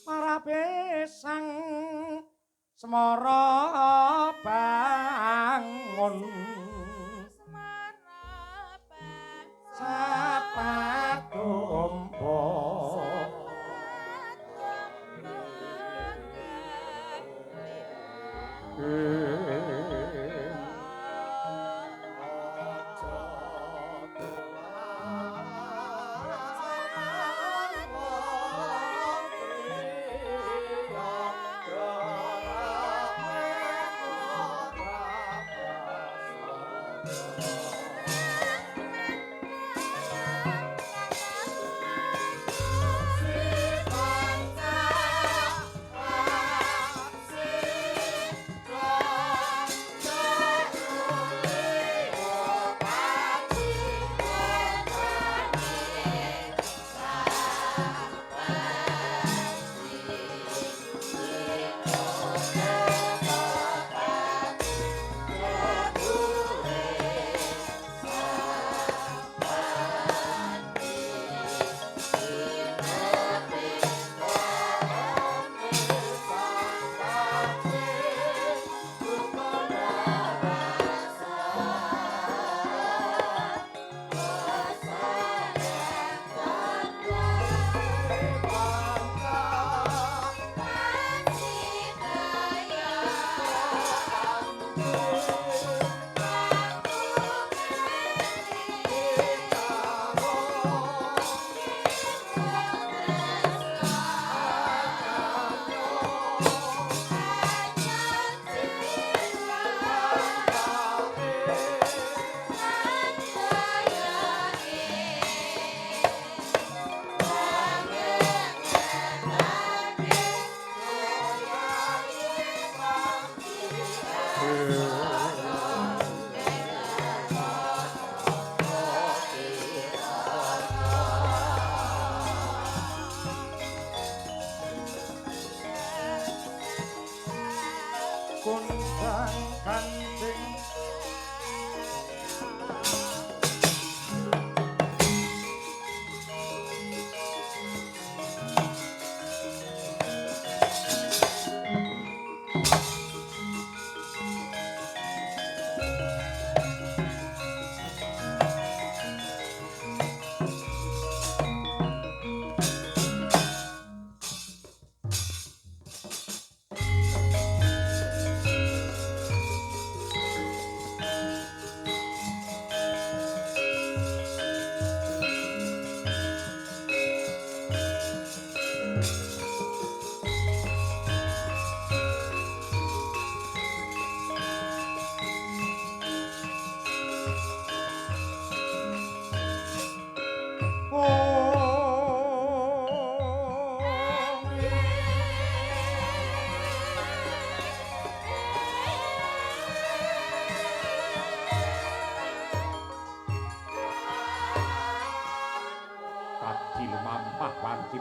Parabesang Semara bangun Sapatumbo Kundang kancing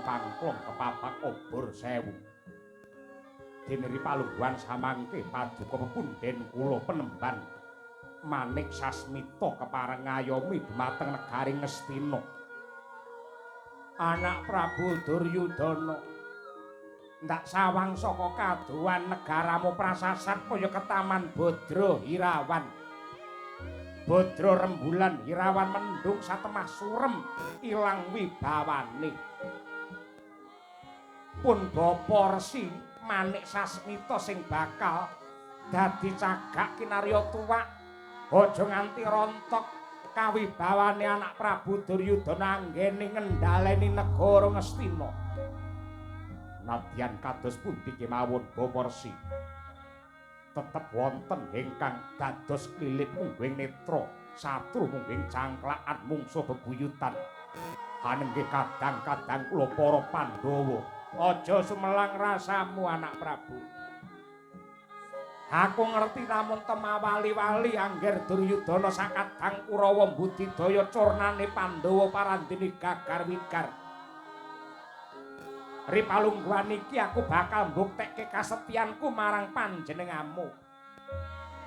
pangklong kepapak obor sewu. Dene ri palungguhan samangke paduka pepundhen kula penemban Manik Sasmita kepareng ngayomi dumateng negari Ngastina. Anak Prabu Duryudana ndak sawang saka kadohan negaramu prasasat kaya ketaman Badra Hirawan. Badra rembulan Hirawan mendung satemah surem ilang wibawane. Pun Bapa Resi Manik Sasmita sing bakal dadi cagak kinarya tuwak aja nganti rontok kawibawane anak Prabu Duryudana anggene ngendhaleni negara Ngastina. Nadyan kados pundi kemawon Bapa Resi tetep wonten ingkang dados klilip mungguing netra satru mungguing cangklakan mungsuh bebuyutan. Hanenggih kadang-kadang kula para Pandhawa. Aja sumelang rasamu anak Prabu. Aku ngerti namun temawali-wali angger Duryudana sakadang Kurawa mbudidaya curnane Pandhawa parandene gagar wigar. Ri palungguhan iki aku bakal mbuktekke kasetyanku marang panjenenganmu.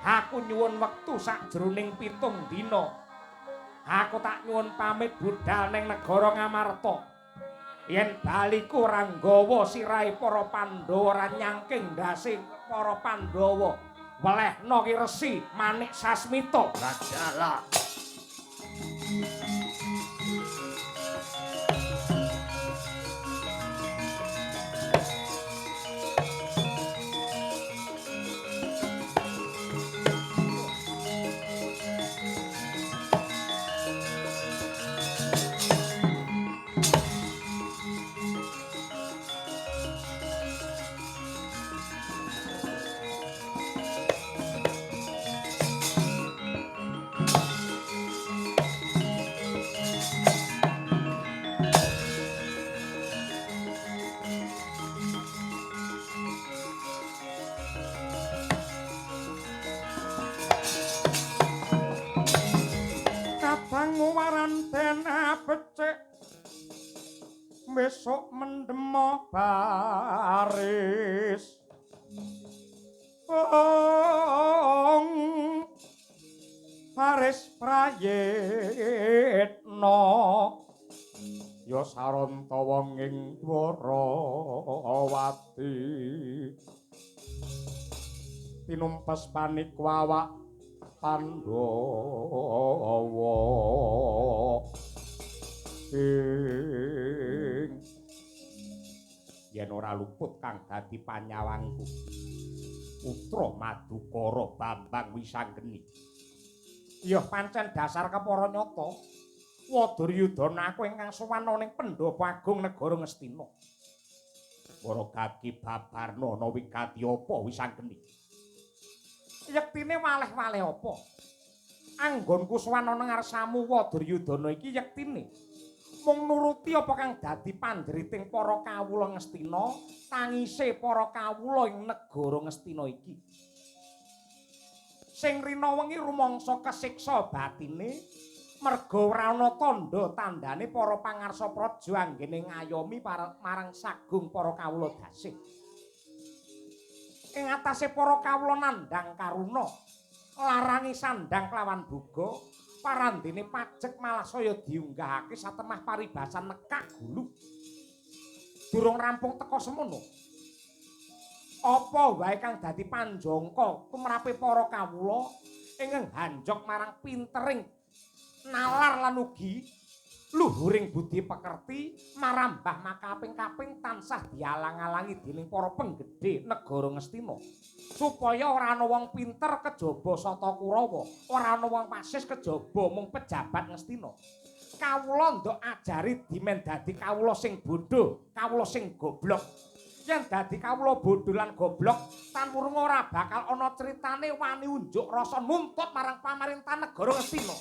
Aku nyuwun wektu sakjroning 7 dina. Aku tak nyuwun pamit budal ning negara Ngamarta. Yen baliku ora nggawa sirahe para Pandhawa, ora nyangking ndase para Pandhawa, welehna ki Resi Manik Sasmita. Rajala. Besok mendemo baris ong baris prayitna ya saranta wong ing Dwarawati tinumpes panik wawak Pandhawa ing yen ora luput kang dadi panyawangku putra Madukara Bambang Wisanggeni. Ya pancen dasar kepara nyata wa Duryudana aku ingkang sowan ning Pandhapa Agung negara Ngastina. Para gagi babarna ana wigati apa Wisanggeni? Yektine waleh-waleh apa? Anggonku sowan ana ngarsamu wa Duryudana iki yektine mung nuruti apa kang dadi pandhriting para kawula Ngastina, tangise para kawula ing negara Ngastina iki. Sing rina wengi rumangsa kesiksa batine merga ora ana tandha tandane para pangarsa praja anggene ngayomi marang sagung para kawula dasih. Ing atase para kawula nandhang karuna, larangi sandhang kelawan boga, parandene pajek malah saya diunggahake satemah paribasan nekak gulu. Durung rampung teka semono. Apa wae kang dadi panjangka tumrape para kawula ingkang hanjok marang pintering nalar lan ugi luhuring budi pekerti marambah makaping-kaping tansah dialang-alangi dening para penggedhe negara Ngastina. Supaya ora ana wong pinter kejaba Sata Kurawa, ora ana wong pasis kejaba mung pejabat Ngastina. Kawula ndok ajari dimen dadi kawula sing bodho, kawula sing goblok. Yen dadi kawula bodho lan goblok, tan wurung ora bakal ana critane wani unjuk rasa nuntut marang pamarintahan negara Ngastina.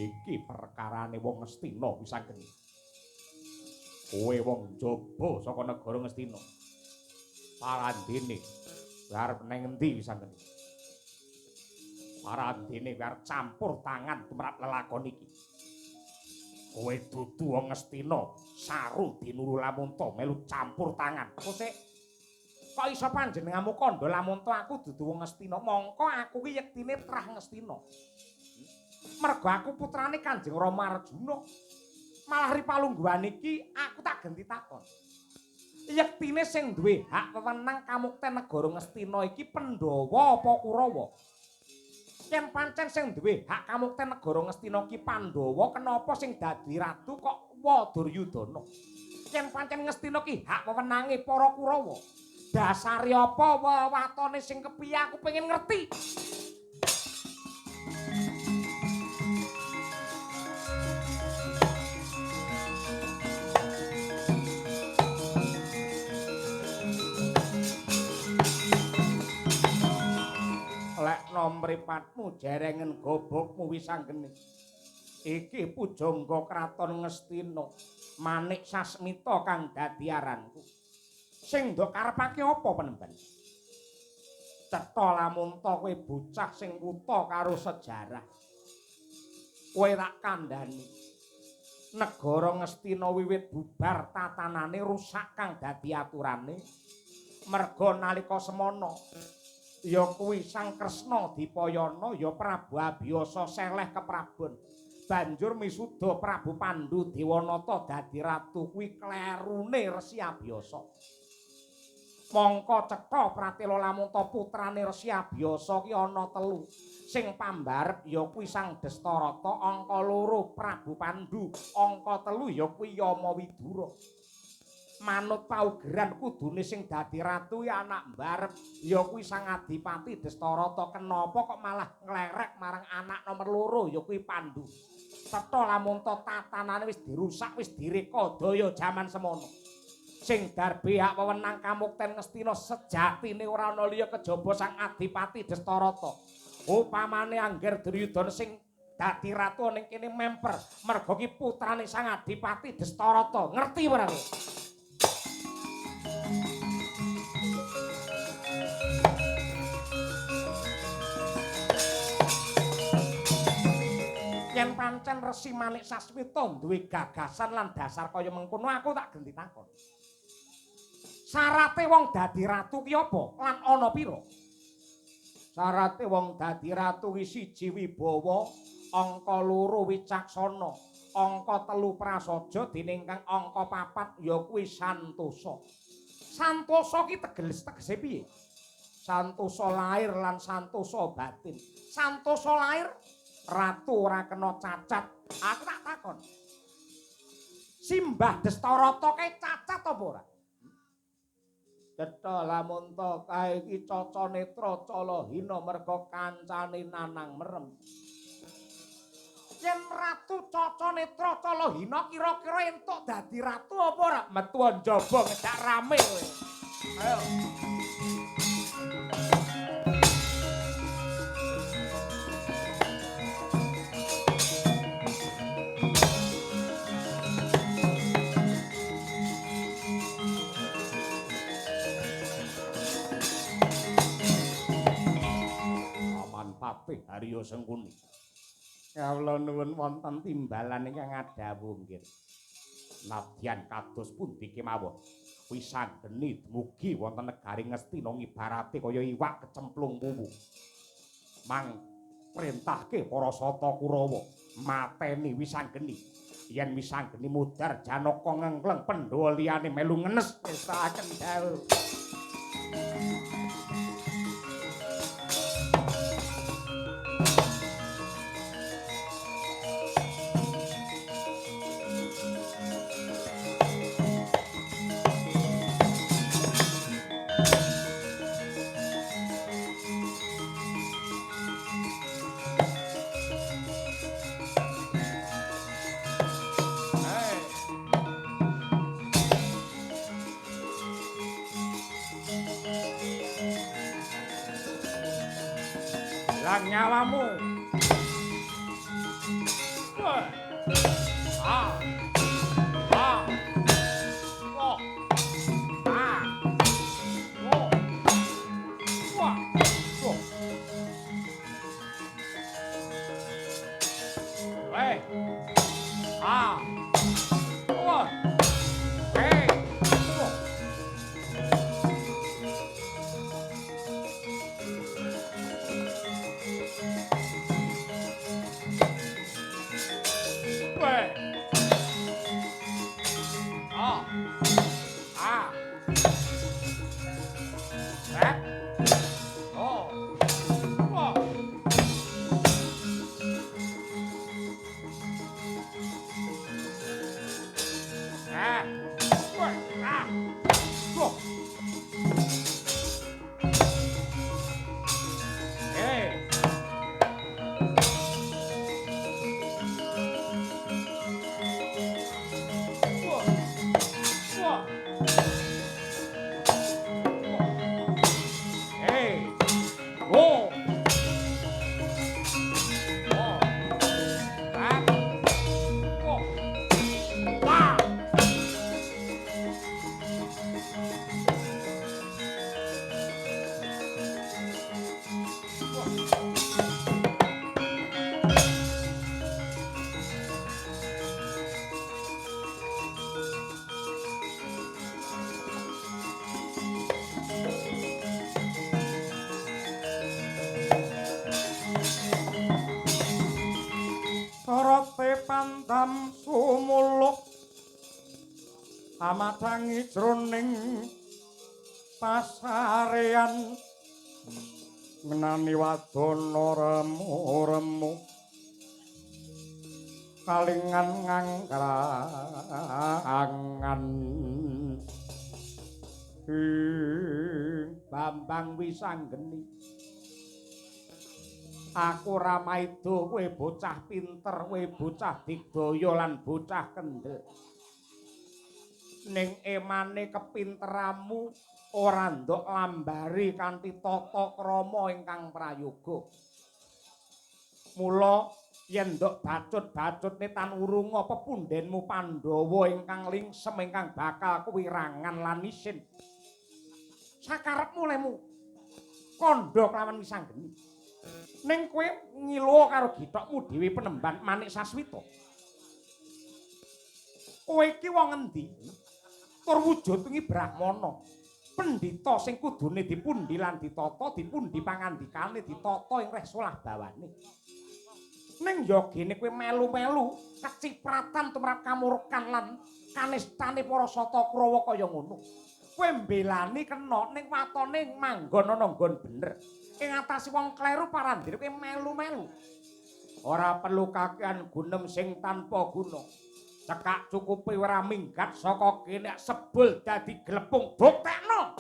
Iki perkarane wong Ngastina Wisanggeni. Kowe wong jaba saka negara Ngastina. Parandene arep nang endi Wisanggeni? Parandene arep campur tangan tumrap lelakon iki. Kowe dudu wong Ngastina, saru dinuru Lamunta melu campur tangan. Kosek kok iso panjenenganmu kandha Lamunta aku dudu wong Ngastina? Mongko aku ki yektine trah Ngastina. Mergo aku putrane Kanjeng Rama Arjuna. Malah ri palungguhan iki aku tak genti takon. Yektine sing duwe hak wewenang kamukten negara Ngastina iki Pandhawa apa Kurawa? Yen pancen sing duwe hak kamukten negara Ngastina iki Pandhawa, kenapa sing dadi ratu kok wa Duryudana? Yen pancen Ngastina ki hak wewenange para Kurawa, dasare apa wewatone sing kepiye aku pengen ngerti. Lekno mripatmu jerengen gobokmu Wisanggeni. Iki pujangga kraton Ngastina, Manik Sasmita kang dadi aranku. Sing ndok karepake apa penemban? Cetha Lamunta kowe bocah sing wuta karo sejarah. Kowe tak kandhani. Negara Ngastina wiwit bubar tatanane rusak kang dadi aturane. Merga nalika semana ya kuwi Sang Kresna Dipayana ya Prabu Abiyasa seleh keprabon. Banjur misuda Prabu Pandu Dewanata dadi ratu kuwi klerune Resi Abiyasa. Mongko cetha pratela lamunta putrane Resi Abiyasa ki ana telu. Sing pambarep ya kuwi Sang Destarata, angka 2 Prabu Pandu, angka 3 ya kuwi Yama Widura. Manut paugeran kudune sing dadi ratu ya anak mbarep ya kuwi Sang Adipati Destarata. Kenapa kok malah nglerek marang anak nomor 2 ya kuwi Pandu? Cetha lamunta tatanane wis dirusak, wis direkadaya jaman semono. Sing darbe hak wewenang kamukten Ngastina sejatine ora ana liya kejaba Sang Adipati Destarata. Upamane angger Duryudana sing dadi ratu ning kene memper merga ki putrane Sang Adipati Destarata. Ngerti ora kowe? Yen pancen Resi Manik Sasmita duwe gagasan lan dasar kaya mengkono, aku tak genti takon. Syarate wong dadi ratu ki apa lan ana pira? Syarate wong dadi ratu ki 1 wibawa, angka 2 wicaksana, angka 3 prasaja, dene ingkang angka 4 ya kuwi santosa. Santosa ki tegese piye? Santosa lahir lan santosa batin. Santosa lahir ratu ora kena cacat. Aku tak takon. Simbah Destarata kae cacat apa ora? Cetha lamunta kae iki caca netra calahina merga kancane nanang merem. Yen ratu caca netra calahina kira-kira entuk dadi ratu apa ora? Metu njaba ngejak rame kowe. Ayo. Patih Haryo Sengkuni. Kawula nuwun wonten timbalan ingkang ngadhawuh nggih. Nadyan kados pundi kemawon. Wisanggeni dumugi wonten negari Ngastina ngibarate kaya iwak kecemplung kuwu. Mang prentahke para sata Kurawa mateni Wisanggeni. Yen Wisanggeni mudhar Janaka ngengkleng Pandhawa liyane melu ngenes ngestakaken dawuh. Nyawamu. Ah. Ah. Oh. Ah. Oh. Wah. Oh. Hey. Ah. Oh. Hey. Oh. Hey. Mendam sumuluk amadangi jroning pasarean ngenani wadana remu-remu kalingan ngangrangan. Bambang Wisanggeni, aku ora maido kowe bocah pinter, kowe bocah digdaya lan bocah kendel. Ning emane kepinteramu ora ndok lambari kanthi tata krama ingkang prayoga. Mula yen ndok bacut-bacutne tan wurunga pepundhenmu Pandhawa ingkang lingsem ingkang bakal kuwirangan lan isin. Sakarepmu lemu kandha kelawan Wisanggeni. Ning kowe ngiluwa karo githokmu dhewe penemban Manik Sasmita. Kowe iki wong endi? Tur wujud iki brahmana. Pendhita sing kudune dipundi lan ditata, dipundi pangandikane, ditata ing reh solah bawane. Ning yogene kowe melu-melu kecipratan tumrap kamurkan lan kanistane para Sata Kurawa kaya ngono. Kowe mbelani kena ning watone manggon ana nggon bener. Ing atase wong kleru parandene kowe melu-melu. Ora perlu kakean gunem sing tanpa guna. Cekak cukupe ora minggat saka kene sebul dadi glepung buktekno.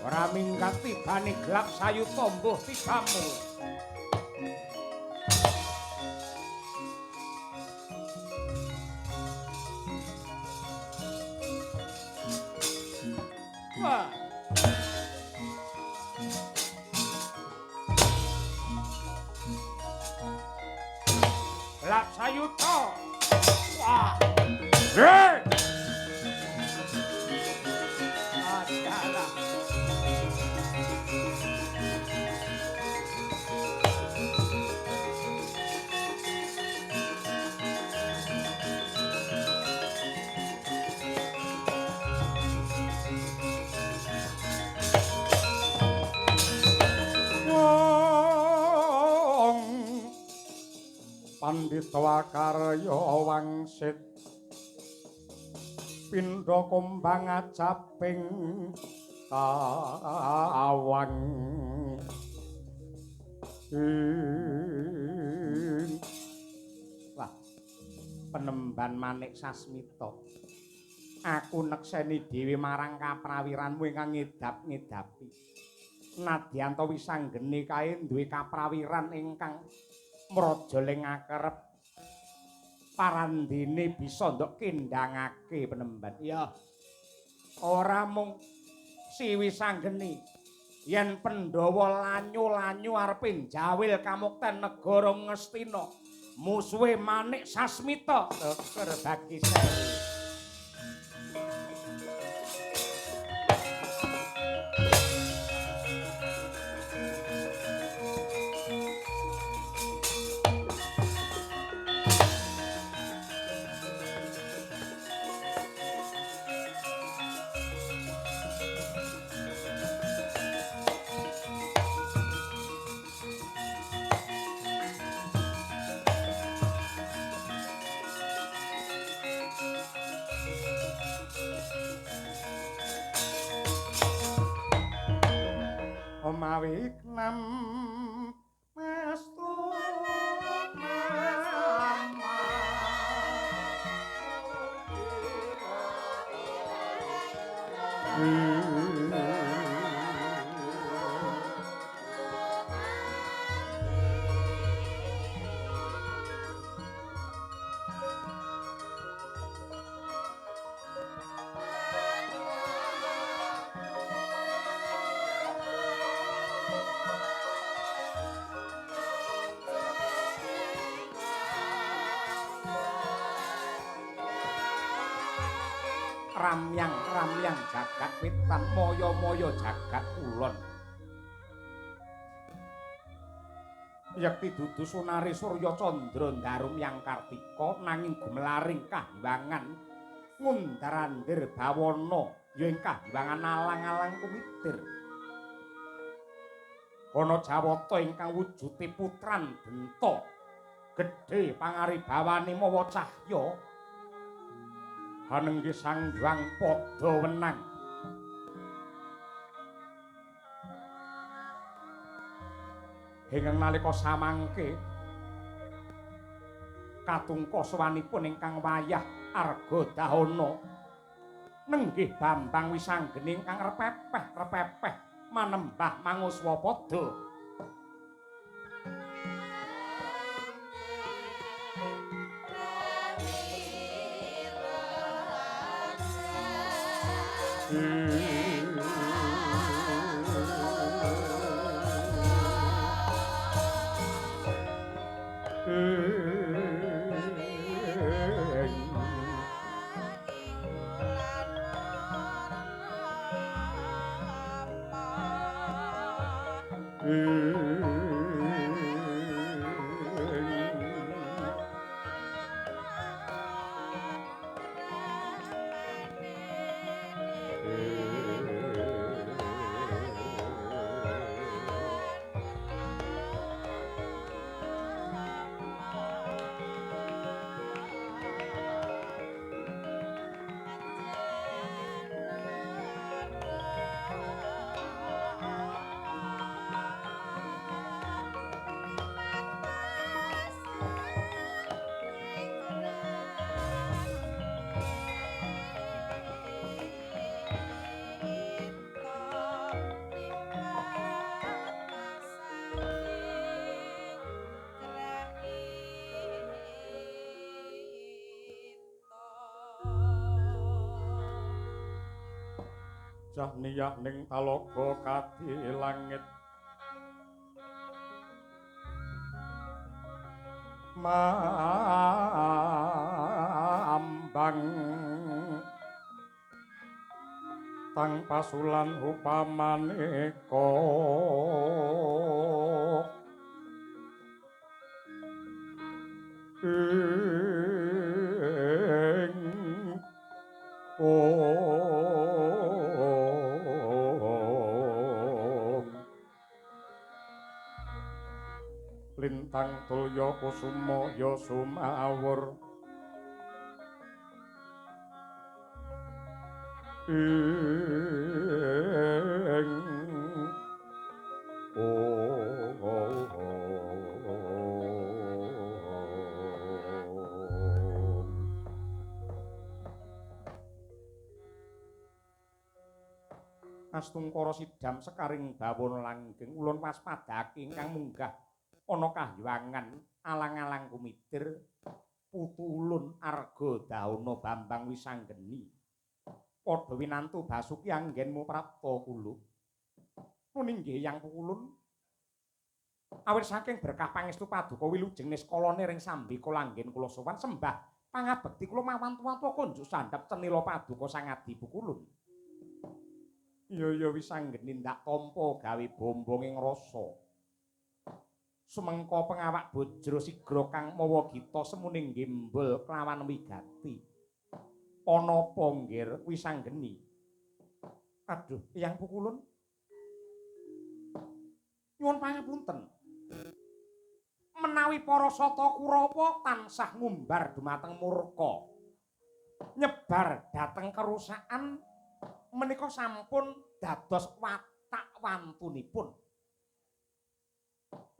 Ora minggat tibane gelap sayuta mbuh tibamu. Wah. Gelap sayuta. Wah. Hei. Adalah. Pandhita karya wangsit pindha kumbang ajaping kawang. Wah, penemban Manik Sasmita, aku nekseni dhewe marang kaprawiranmu ingkang ngedap-ngedapi. Nadyanta Wisanggeni kae duwe kaprawiran ingkang mraja ling akerep parandene bisa ndok kendhangake penemban. Iya. Ora mung si Wisanggeni, Yen Pandhawa lanyu-lanyu arepe njawil kamukten negara Ngastina, musuhe Manik Sasmita teker bagi sewu. Omawiknam mastu Ramyang-ramyang jagat wetan, moyo-moyo jagat kulon. Yekti dudu sunari surya candra ndarumyang kartika, nanging gumelaring kahyangan ngundar-andir bawana ya ing kahyangan alang-alang kumitir. Ana Jawata ingkang wujude putran Benta, gedhe pangaribawane mawa cahya. Hanenggi Sang Hyang Padha wenang. Ingkang nalika samangke katungka sowanipun ingkang wayah Arga Dahana nenggih Bambang Wisanggeni ingkang repepeh-repepeh manembah manguswa padha. Jahniyah ning talaga kadi langit mambang tang pasulan upamaneka ing lintang tulya kusuma ya sumawur ing Astungkara sidam sekaring bawana langgeng ulun waspadake ingkang munggah ana kahyangan alang-alang kumitir putu ulun Arga Dahana Bambang Wisanggeni padha winantu Basuki anggenmu prapta kula. Nggih Yang Pukulun. Awit saking berkah pangestu paduka wilujeng niskalane ring sambika langgen kula sowan sembah pangabekti kula mawantu-wantu kunjuk sandhap cenila paduka Sang Adi Pukulun. Iya ya wis anggene ndak tampa gawe bombong ing rasa. Sumengka pengawak bojro sigra kang mawa gita semune gembul kelawan wigati. Ana apa nggir wis anggeni? Aduh, Eyang Pukulun. Nyuwun pangapunten. Menawi para sata Kurawa tansah ngumbar dumateng murka, nyebar dhateng kerusakan menika sampun dados watak wantunipun.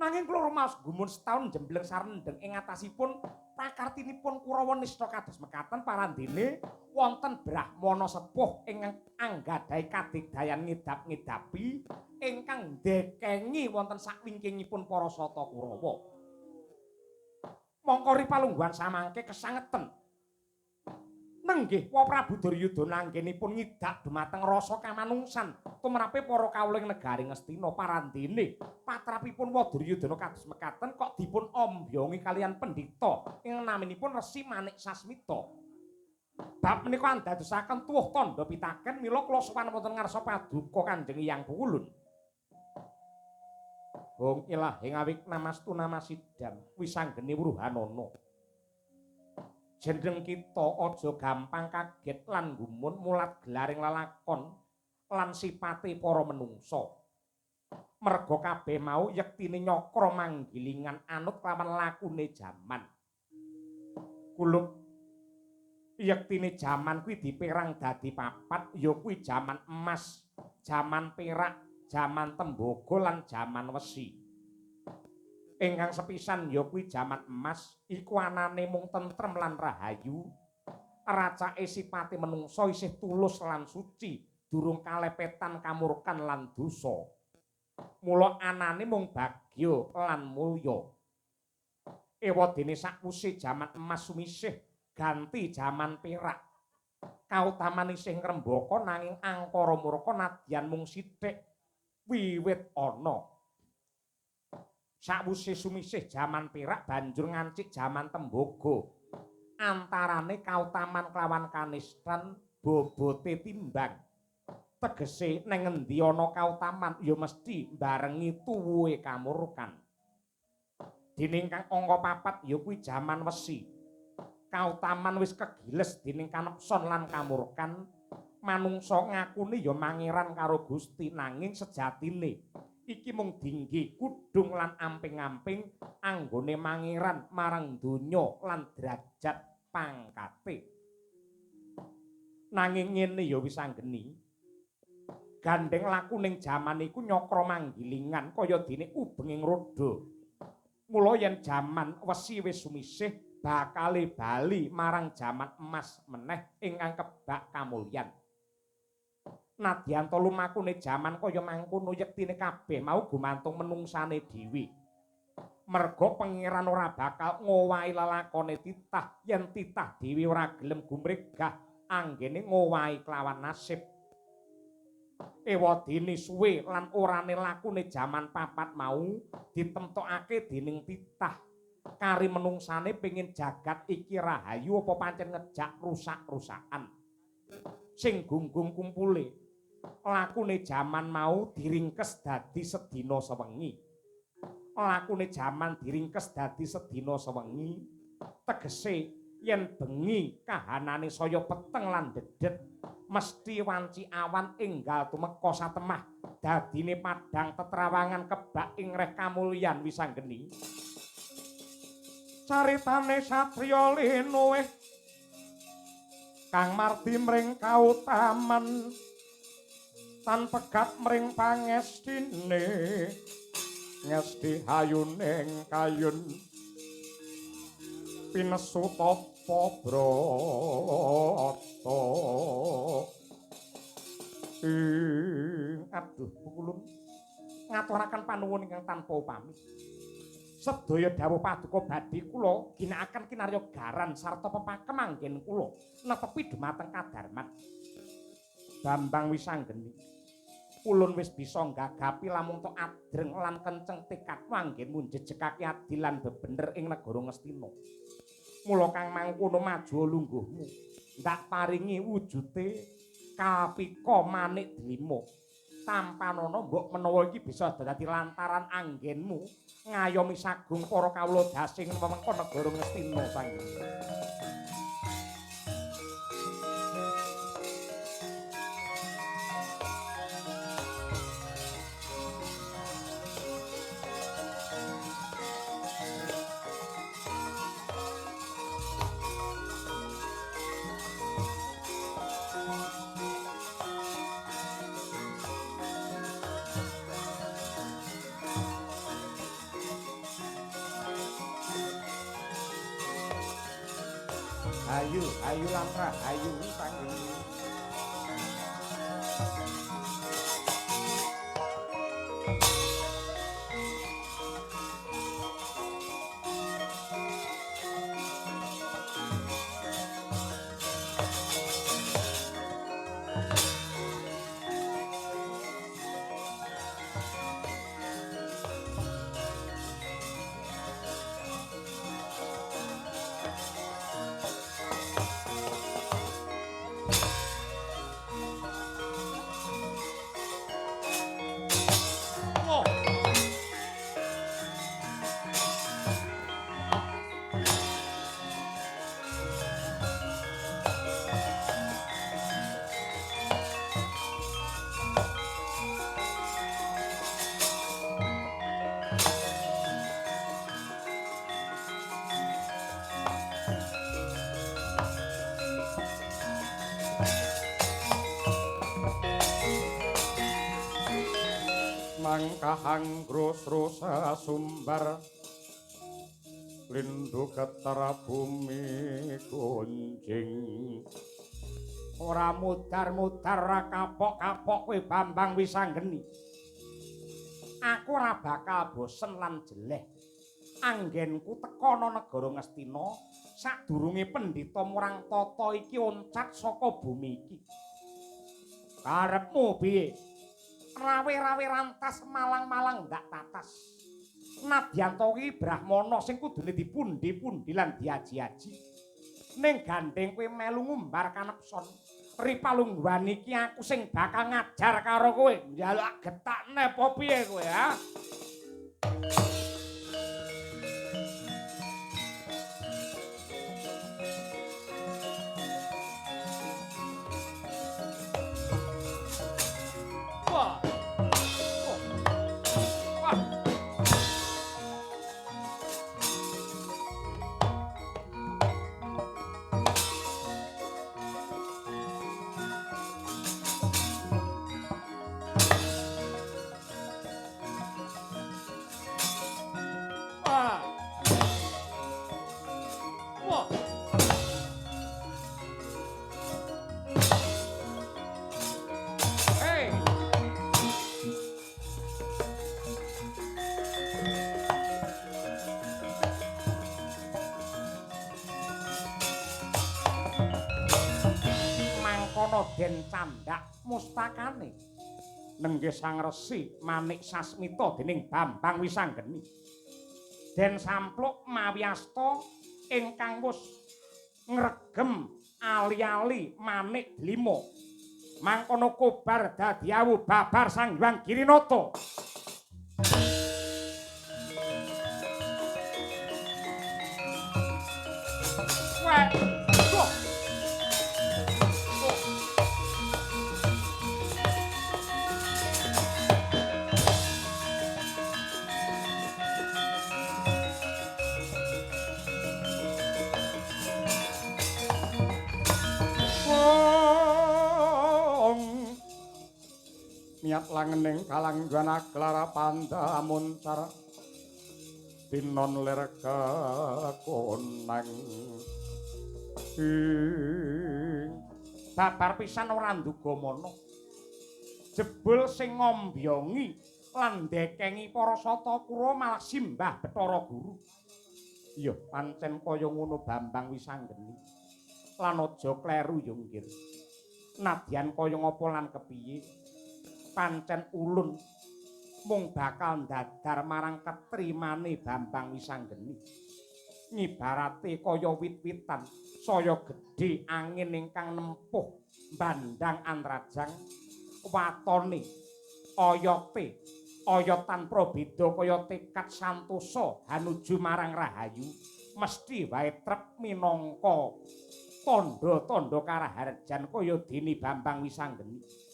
Nanging kula rumaos gumun setaun jembleng sarendeng ing atasipun pakartinipun Kurawa nista kados mekaten parandene wonten brahmana sepuh ingkang anggadhahi kadigdayan ngidap-ngidapi ingkang ndekengi wonten sakwingkingipun para sata Kurawa. Mongko ripalungguhan samangke kesangeten. Nenggih wa Prabu Duryudana anggenipun ngidak dumateng rasa kamanungsan tumrape para kawula ing negari Ngastina parandene patrapipun wa Duryudana kados mekaten kok dipun ombyongi kalian pendhita ing naminipun Resi Manik Sasmita. Bab menika andadosaken tuwuh tandha pitaken mila kula sowan wonten ngarsa paduka Kanjeng Hyang Pukulun. Hong ilahi ngawik namastu namasidam wisanggeni wuruhanana. Jeneng kita aja gampang kaget lan gumun mulat gelaring lelakon lan sipate para menungsa. Merga kabeh mau yektine nyakra manggilingan anut kelawan lakune jaman. Kulup yektine jaman kuwi diperang dadi papat, ya kuwi jaman emas, jaman perak, jaman tembaga lan jaman wesi. Ingkang sepisan ya kuwi jaman emas, iku anane mung tentrem lan rahayu. Racake sipate menungsa isih tulus lan suci, durung kalepetan kamurkan lan dosa. Mula anane mung bagya lan mulya. Ewadene sakwuse jaman emas sumisih ganti jaman perak. Kautaman isih ngrembaka nanging angkara murka nadyan mung sithik wiwit ana. Sakwuse sumisih jaman perak banjur ngancik jaman tembaga. Antarane kautaman kelawan kanistan bobote timbang. Tegese neng ngendi ana kautaman ya mesti barengi tuwuhe kamurkan. Dening kang angka papat ya kuwi jaman wesi. Kautaman wis kegiles dening kanepson lan kamurkan. Manungsa ngakune ya mangeran karo Gusti nanging sejatine iki mung dinggi kudung lan amping-amping anggone mangeran marang donya lan derajat pangkate. Nanging ngene ya wis anggeni. Gandeng laku ning jaman iku nyakra manggilingan kaya dene ubenging roda. Mula yen jaman wesi wis sumisih bakale bali marang jaman emas meneh ingkang kebak kamulyan. Nadyan ta lumakune jaman kaya mangkono yektine kabeh mau gumantung menungsane dhewe. Merga pangeran ora bakal ngowahi lelakone titah yen titah dhewe ora gelem gumregah anggene ngowahi kelawan nasib. Ewadene suwe lan orane lakune jaman papat mau ditemtokake dening titah. Kari menungsane pengin jagat iki rahayu apa pancen ngejak rusak-rusakan. Sing gunggung kumpule lakune jaman mau diringkes dadi sedina sewengi. Lakune jaman diringkes dadi sedina sewengi. Tegese yen bengi kahanane saya peteng lan dedet, mesti wanci awan enggal tumeka satemah dadine padhang tetrawangan kebak ing reh kamulyan wisanggeni. Caritane satriya linuwih kang mardi mring kautaman tan pegat mring pangestine ngesti hayuning kayun pinesu tapa brata. Ing aduh pukulun ngaturaken panuwun ingkang tanpa upami. Sedaya dawuh paduka badhe kula ginakaken kinarya garan sarta pepakem anggen kula netepi dumateng kadarman. Bambang Wisanggeni. Ulun wis bisa nggagapi lamun tok adreng lan kenceng tekad anggenmu njejegake adil lan bebener ing negara Ngastina. Mula kang mangkono maju lungguhmu, ndak paringi wujute kapika manik delima. Tampanana mbok menawa iki bisa dadi lantaran anggenmu ngayomi sagung para kawula dasing wewengkon negara Ngastina Sang. Ayu, ayu lamrah, ayu sanggeni. Mangkahang grosrosa sumbar lindu getar bumi gonjing. Ora mudar-mudar ora kapok-kapok kowe Bambang Wisanggeni. Aku ora bakal bosen lan jeleh. Anggenku teka ana negara Ngastina sadurunge pendhita murang tata iki oncat saka bumi iki. Karepmu piye? Rawe-rawe rantas malang-malang ndak tatas. Nadyan to ki brahmana sing kudune dipundi-pundi lan diaji-aji. Ning gandeng kowe melu ngumbar kanepson. Ripalungguhan iki aku sing bakal ngajar karo kowe. Njaluk getakne apa piye kowe ha? Wah. Wah. Wah. Wah. Hey. Mangkono den candhak mustakane nenggih Sang Resi Manik Sasmita dening Bambang Wisanggeni. Den sampluk mawi asta ingkang wis ngregem ali-ali manik delima. Mangkono kobar dadi awu babar Sang Hyang Girinata. Wah. Wah. Niat langening kalanggan aklara panda muncar tinon lir kekonang. Babar pisan ora nduga mana. Jebul sing ngombyongi lan ndekengi para Satakura malah simbah Bathara Guru. Iya, pancen kaya ngono Bambang Wisanggeni. Lan aja kleru ya nggir. Nadyan kaya ngapa lan kepiye? Pancen ulun mung bakal ndadar marang ketrimane Bambang Wisanggeni. Ngibarate kaya wit-witan saya gedhe angin ingkang nempuh bandang antrajang watone oyote oyotan probeda kaya tekad santosa hanuju marang rahayu mesti wae trep minangka tandha-tandha karaharjan kaya dene Bambang Wisanggeni.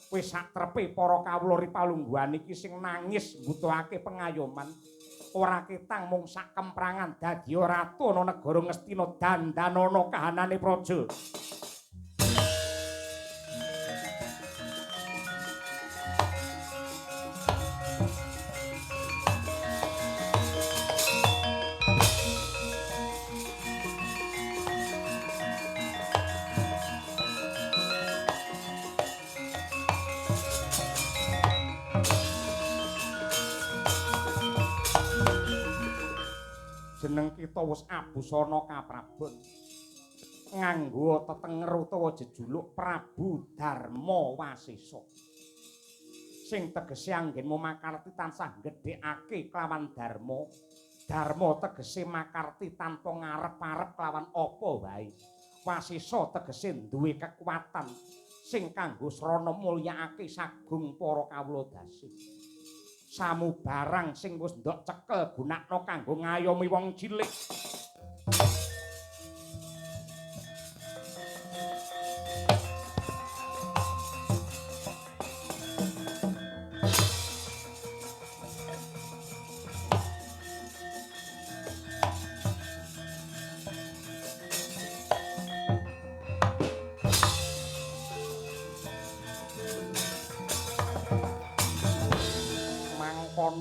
Wis sak trepe para kawula ripalungguhan iki sing nangis mbutuhake pengayoman ora ketang mung sak kemprangan dadi ratu ana negara Ngastina dandanana kahanane praja. Jeneng kita wis abusana kaprabon nganggo tetenger utawa jejuluk Prabu Darma Wasesa sing tegese anggenmu makarti tansah gedhekake kelawan dharma. Dharma tegese makarti tanpa ngarep-arep kelawan apa wae. Wasesa tegese duwe kekuatan sing kanggo srana mulyakake sagung para kawula dasih. Samubarang sing wis ndok cekel gunakno kanggo ngayomi wong cilik.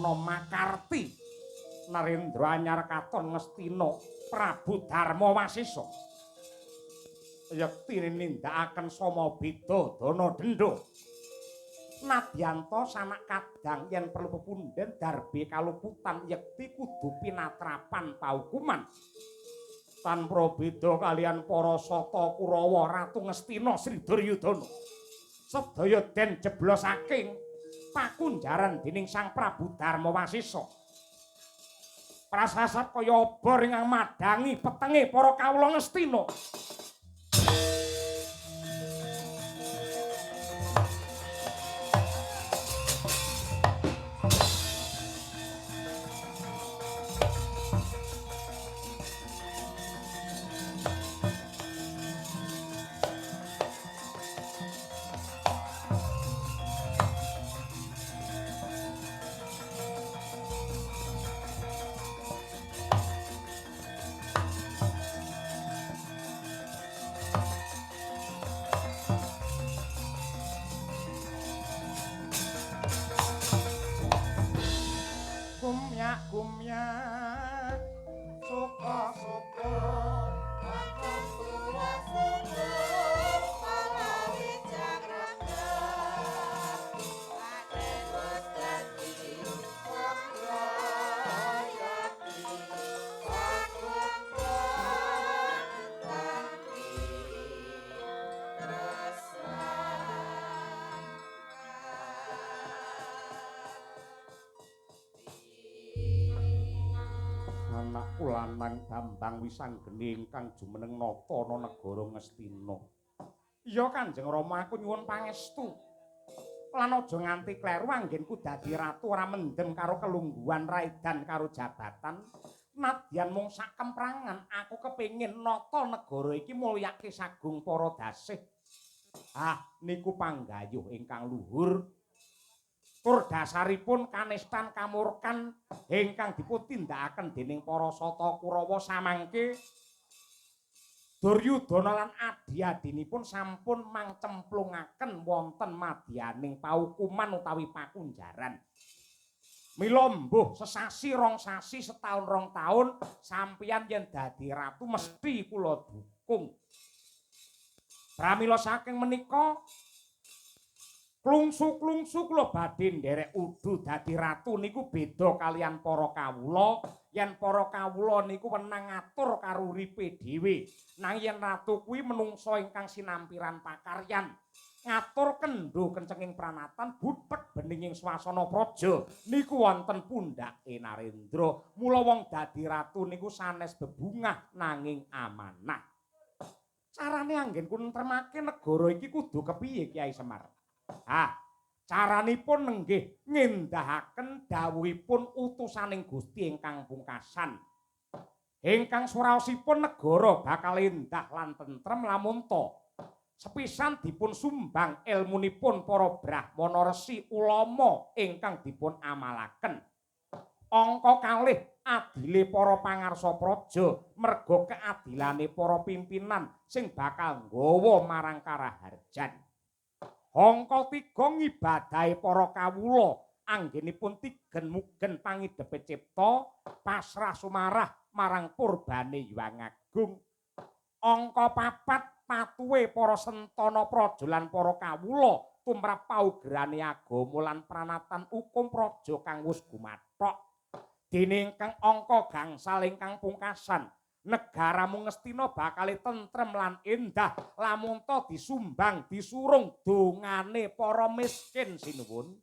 Makarti Narendra anyar katon Ngastina Prabu Darma Wasesa yektine nindakaken samabeda dana denda. Nadyanta sanak kadang yen perlu pepundhen darbe kaluputan yekti kudu pinatrapan paukuman tanpa beda kalian para sata Kurawa Ratu Ngastina Sri Duryudana sedaya den jeblosaking pakunjaran dening Sang Prabu Darma Wasesa. Prasasat kaya obor ingkang madhangi petenge para kawula Ngastina. Kumyak suka syukur tuwa syukur palawija rangga panen wis dadi wong yati sagung tanti tresna. Anakku lanang Bambang Wisanggeni ingkang jumeneng nata ana negara Ngastina. Iya Kanjeng Rama, aku nyuwun pangestu. Lan aja nganti kleru anggenku dadi ratu ora mendem karo kelungguhan raidan karo jabatan. Nadyan mung sak kemprangan aku kepengin nata negara iki mulyake sagung para dasih. Ah, niku panggayuh ingkang luhur. Tur dasaripun kanistan kamurkan ingkang dipun tindakaken dening para sata Kurawa samangke Duryudana lan adi-adinipun sampun mangcemplungaken wonten madyaning paukuman utawi pakunjaran. Mila mbuh sesasi rong sasi setahun rong taun sampeyan yen dadi ratu mesti kula dukung. Pramila saking menika klungsu-klungsu kula badhe nderek udu dadi ratu niku beda kalian para kawula. Yen para kawula niku wenang ngatur karo uripe dhewe. Nanging yen ratu kuwi menungsa ingkang sinampiran pakaryan, Ngatur kendho kencenging pranatan butek beninging swasana praja niku wonten pundhake Narendra. Mula wong dadi ratu niku sanes bebungah nanging amanah. Carane anggenku nentremake negara iki kudu kepiye, Kyai Semar? Ah, caranipun nenggih ngendahaken dawuhipun utusaning Gusti ingkang pungkasan. Ingkang suraosipun negara bakal endah lan tentrem lamun ta sepisan dipun sumbang elmunipun para brahmana, resi, ulama ingkang dipun amalaken. Angka kalih, adile para pangarsa praja, merga keadilane para pimpinan sing bakal nggawa marang karaharjan. Angka tiga, ngibadahe para kawula anggenipun tigen mugen pangidepe cipta, pasrah sumarah marang purbane Hyang Agung. Angka papat, patuhe para sentana praja lan para kawula tumrap paugerane agama lan pranatan hukum praja kang wis gumathok. Dene ingkang angka gangsal ingkang pungkasan, negaramu Ngastina bakal tentrem lan endah lamun ta disumbang, disurung dongane para miskin, sinuwun.